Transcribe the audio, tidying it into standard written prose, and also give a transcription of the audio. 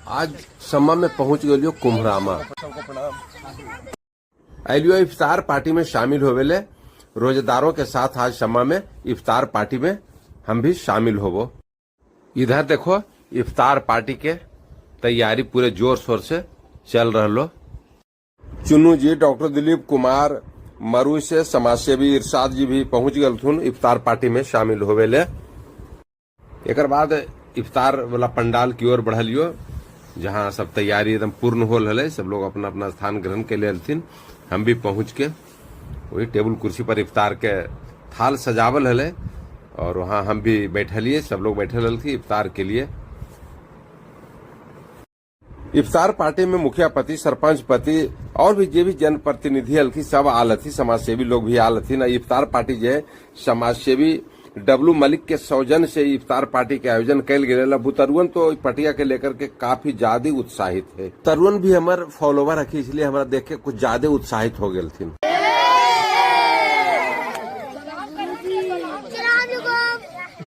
आज सम्मा में पहुंच गलियो कुम्हरामा। अलियो इफ्तार पार्टी में शामिल होवेले। रोजेदारों के साथ आज सम्मा में इफ्तार पार्टी में हम भी शामिल होबो। इधर देखो, इफ्तार पार्टी के तैयारी पूरे जोर शोर से चल रहा। चुन्नू जी, डॉक्टर दिलीप कुमार, मरू से समाजसेवी इरशाद जी भी पहुंच गए इफ्तार पार्टी में शामिल होवेले। एक बाद इफ्तार वाला पंडाल की ओर बढ़लियो, जहां सब तैयारी एकदम पूर्ण होल हले। सब लोग अपना अपना स्थान ग्रहण के लिए। हम भी पहुंच के वही टेबुल कुर्सी पर इफ्तार के थाल सजावल हले और वहां हम भी बैठलिए। सब लोग बैठल हलथी इफ्तार के लिए। इफ्तार पार्टी में मुखिया पति, सरपंच पति और भी जे भी जनप्रतिनिधि हलखी, सब आल हथी। समाज सेवी लोग भी आल हथी न। इफ्तार पार्टी जे समाज सेवी डब्लू मलिक के सौजन्य से इफ्तार पार्टी के आयोजन कैल गेल। बुतरुअन तो पटिया के लेकर के काफी ज्यादा उत्साहित है। तरुण भी हमार फॉलोवर हखी, इसलिए हमारा देख के कुछ ज्यादा उत्साहित हो गए।